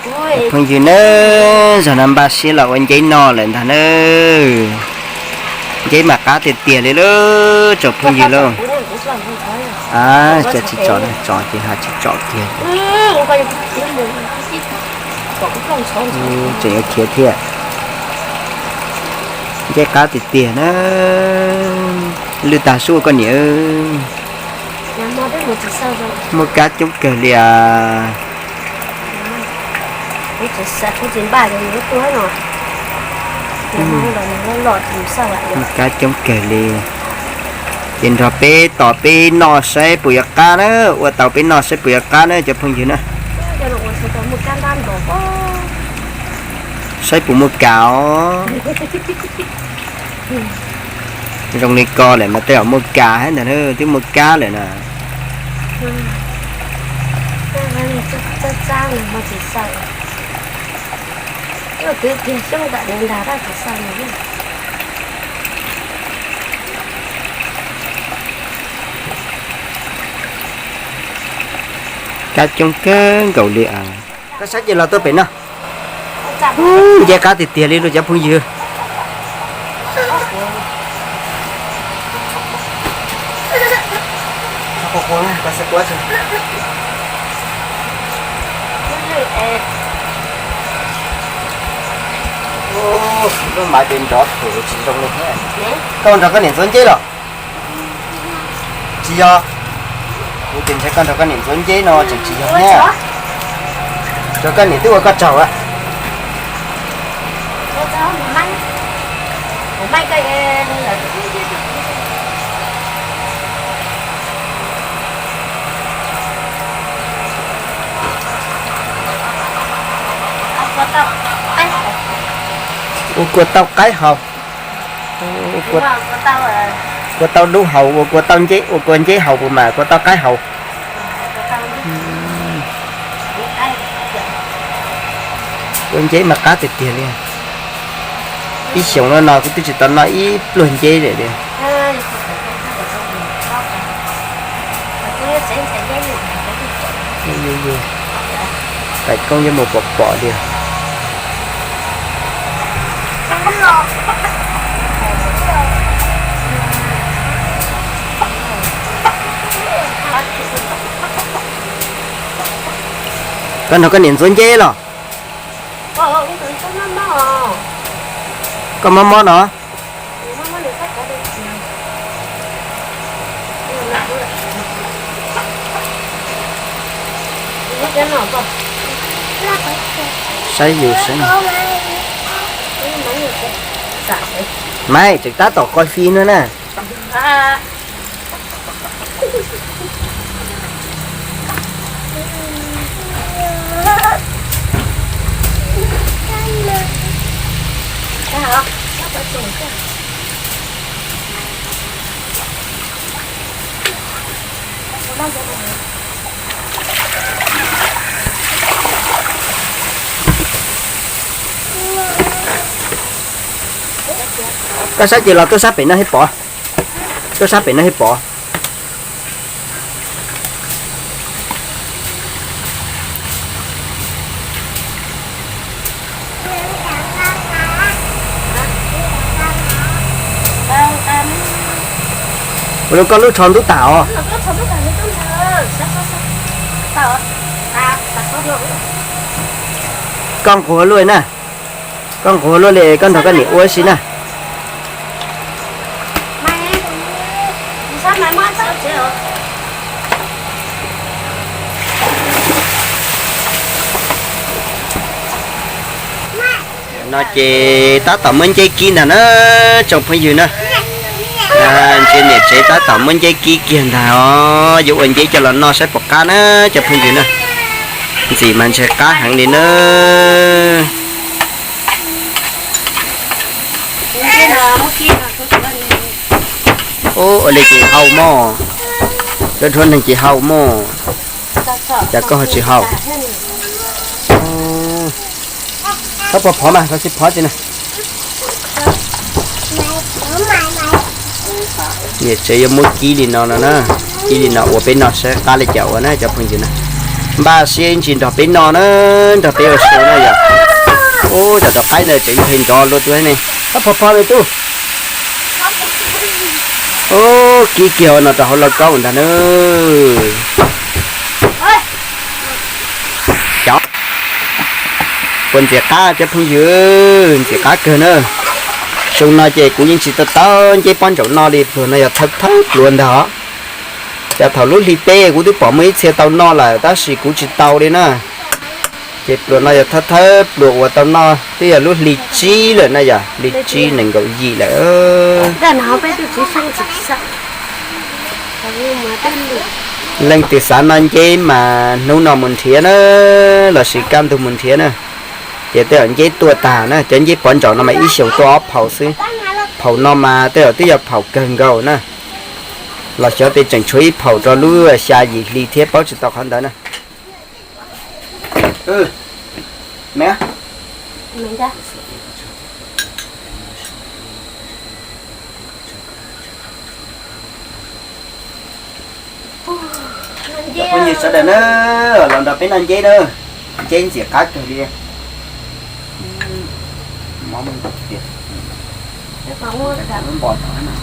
Cov phooj ywg na, zaum no npaj siab los ua nceb noj lawm ntag na. Nceb mas qab tiag tiag li lauj tsoom phooj ywg lauj. Tsis tso, tso ces ha tsis tso kiag. Tseem yuav khiav thiab. Nceb qab tiag tiag na. Lwj tag sub ua koj niam. Muaj kab coob kawg li as. Muaj kab coob kawg li. Ces nrog peb tos peb noj saib puas yuav qab na, ua tau peb noj saib puas yuav qab na cov phooj ywg na. Saib puas muaj kas os. Zoo li ko lawm mas tej zaum muaj kas thiab ntag na, twb muaj kab lawm na. Kab coob kawg nkaus li. Koj saib ces los tuaj pem no. Nceb qab tiag tiag li lauj cov phooj ywg. Lub mav ces nrov thwm tsis zoo li thiab. Koj nrog koj niam ntxuav nceb los? Tsis yog, kuv ces ntshe koj nrog koj niam ntxuav nceb no tseem tsis yog thiab. Rau koj niam twb ua koj tsaug a. Ua kua tauj qaib haus. Kua tauj dub haus, ua kua tauj nceb, ua kua nceb haus puas mas kua tauj qaib haus. Ua nceb mas qab tiag tiag li. Ib xyoos no no kuv twb tsis tau noj ib pluag nceb li. Tais koob yuav mus pom pom li. Koj nrog koj niam ntxuav nceb los? Koj mob mob no. Saib yus saib. Maiv, tseem tab tom koi fi no na. Koj sab ces los tuaj sab pem no thiab pov. Tuaj sab pem no thiab pov. Ua rau koj lub tsho ntub tas os. Koj nquag luaj na. Koj nquag luaj li koj nrog koj niam ua si na. No ces tab tom muab nceb kib ntag na, tsoom phooj ywg na. Ntsia niam tsev tab tom muab nceb kib kiag ntag os, yuav ua nceb coj los noj saib puas qab na cov phooj ywg na. Ntxim mas ntshe qab heev li na. Ua li ces haus mog, lawv dhuav neeg ces haus mog, cas koj ho tsis haus? Koj puas phov mas, koj tsis phov ces na. Niam tsev yuav muab kib li no no na, kib li no ua peb noj saib qab li cas ua na cov phooj ywg na. Npaj siab ntsis nrog peb noj na, nrog peb ua su na yom. Ub, cov rov qaib ntawd tseem nqhis nrov luaj tuaj ne. Ab, pho pho me tub. Ub, kib kiag no rau hauv lauj kaub ntag na. Cov, puas ntxim qab cov phooj ywg, ntxim qab kawg na. Xyoo no ces kuv yeej tsis tau tau nceb pob ntsaum noj li, pluas no yog thawj thawj pluas ntag. Cas thaum lub hli peb kuv twb pom muaj ib txhia tau noj lawm tab sis kuv tsis tau li na. Ces pluas no yog thawj thawj pluas uas tau noj, twb yog lub hli tsib lawm na yom, hli tsib nees nkaum yim lawm. Leej twg xav noj nceb mas hnub no mus nrhiav na, lossis kaj ntug mus nrhiav na. Ces tej zaum nceb tuaj tag na, cov nceb pob ntsaum no mas ib xyoos tuaj ob phaus xwb. Phaum no mas tej zaum twb yog phaum kawg nkaus na. Los xyov tej tseem tshuav ib phaum rau lub xya yim hli thiab, paub tsis tau qhov ntawd na. Cov phooj ywg sawv daws na, los nrog peb noj nceb na, nceb ntxim qab kawg li. Mob muag tiag. Npos cov na,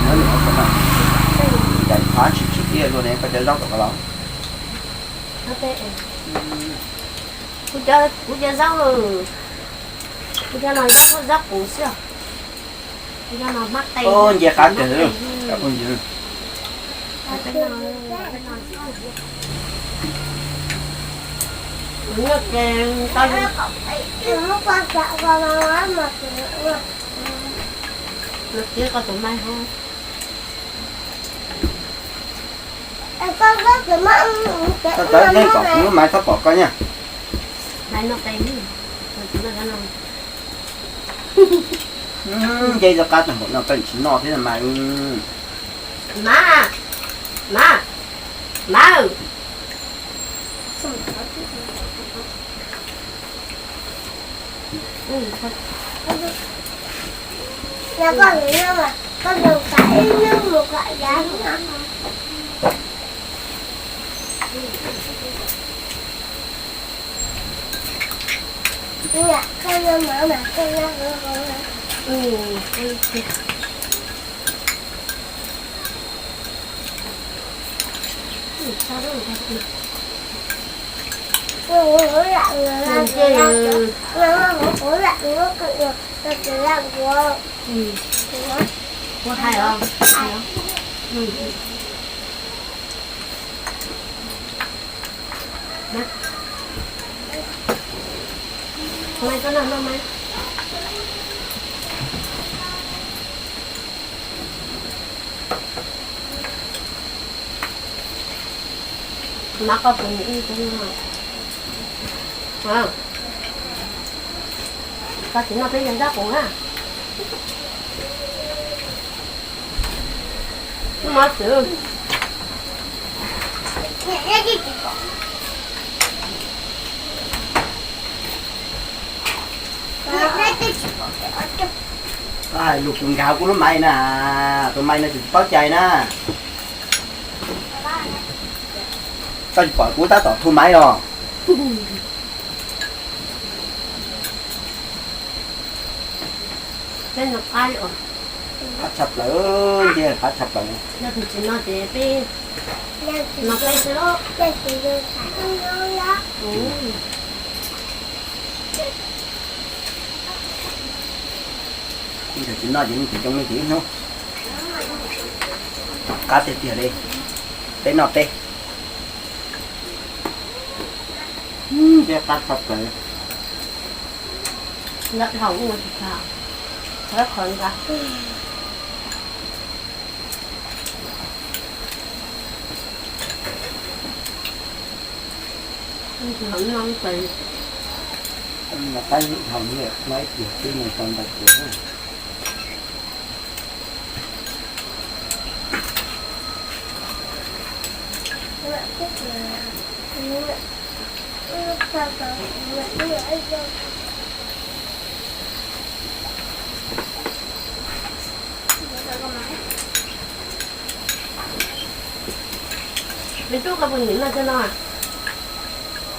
nws ua kom no, ncaim qhov tsis tsis tiaj luaj ne, koj cov zaub tom ko los. Kuv cov zaub, kuv cov no zaub, zaub qus xwb. Kuv cov no hmab qe, nce qab kawg. Kuv nyob ces tau lawm txiv koj tus mai hov. Koj txawm yeej kom kuv lub maiv txhob pom koj nyaj. Nce rov qab tag npaum no koj tsis noj thiab mas. Mas, mas, mas. Kuv hais os. Mai koj noj noj mai. Mas koj tus ib tus no. Koj tsis noj peb cov zaub qus na. Mov xwb. Koj hais lus kuv nkag kuv lub maiv na, tus maiv no tsis paub cai na. Koj tsis pom kuv tab tom thu maiv los. Qab tshaj plaws, ntej qab tshaj plaws. Yog tus tsis no ces peb no peb xwb. Tus tsis no ces nws tsis zoo li ib hnub. Qab tiag tiag li. Peb noj peb. Peb qab tshaj plaws. Lawm dhau ua tsis tau, qhov qhov nqa. Qab dhau nyiaj no ib tiag tib neeg tau ntau tiag. Me tub, koj puas nyiam noj cov no?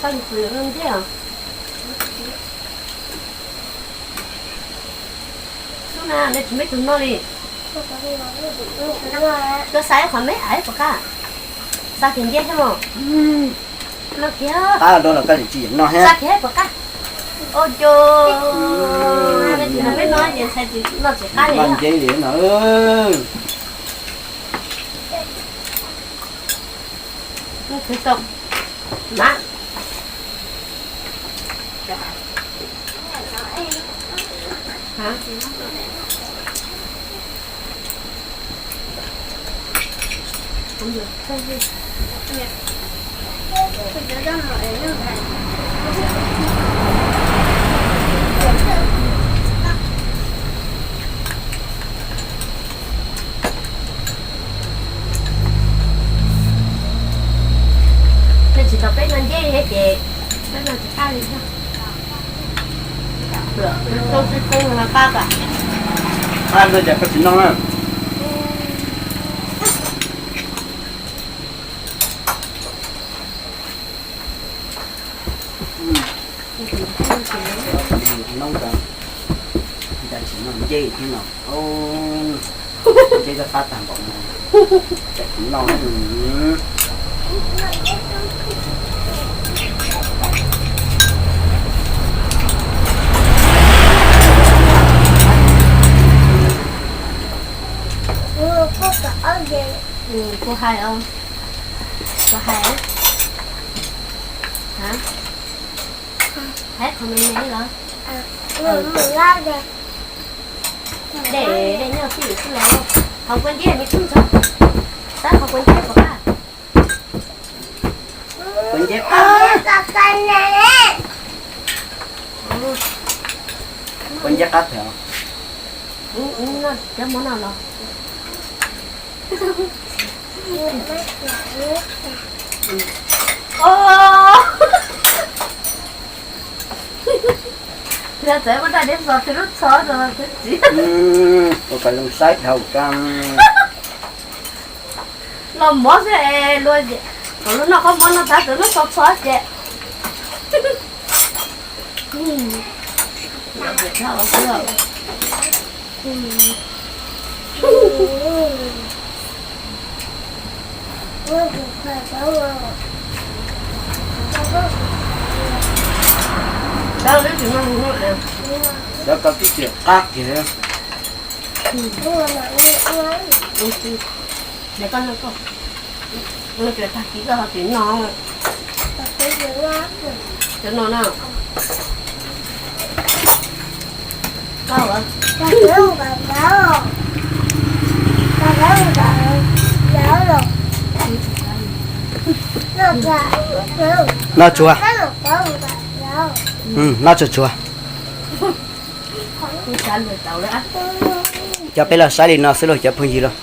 Koj tus pus yuav noj ntej os. Xub na, nej tsis muaj ib tug noj li. Koj xa ib qhov me ais puas qab? Xa kiag ntej thiab mos. Noj kiag. Qab rau los koj tsis noj thiab. Xa kiag puas qab? Ua cas nej tsis noj me no ces ntshai tsis noj tsis qab li. Noj nceb li no. Khwv tau na. Nej tsis tau peb noj nceb thiab ces peb noj tsis qab li thiab. Tau xwb xwb no qab kam. Qab no ces koj tsis noj na. Noj, cas tsis noj nceb thiab no. Nceb koj qab tag npaum no. Cas tsis noj. Kuv hais os, kuv hais. Hais qhov me me los? Dej, dej nyob twj ywm xwb los. Qhov kua nceb me tub ntxhais, tab qhov kua nceb puas qab? Kua nceb qab. Kua nceb qab thiab. Cov mov no los. Yog txawm muab rau dej xos twg lub txho rau twb txiv. Ua kom zoo saib dhau tso. Los mov xwb es luag, kom luag noj qhov mov no tag txawm lub txho txho ces. Cov koj twb tsis qab kiag. Tag kis koj ho tsis noj. Cov no na. Koj ua. Noj tsuag. Noj tsuag tsuag. Cov peb los saib li no xwb lauj cov phooj ywg lauj.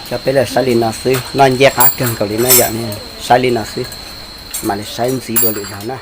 Cov peb los saib li no xwb, noj nceb qab kawg nkaus li no yom, saib li no xwb, mam li saib ntxiv dua lwm zaus na.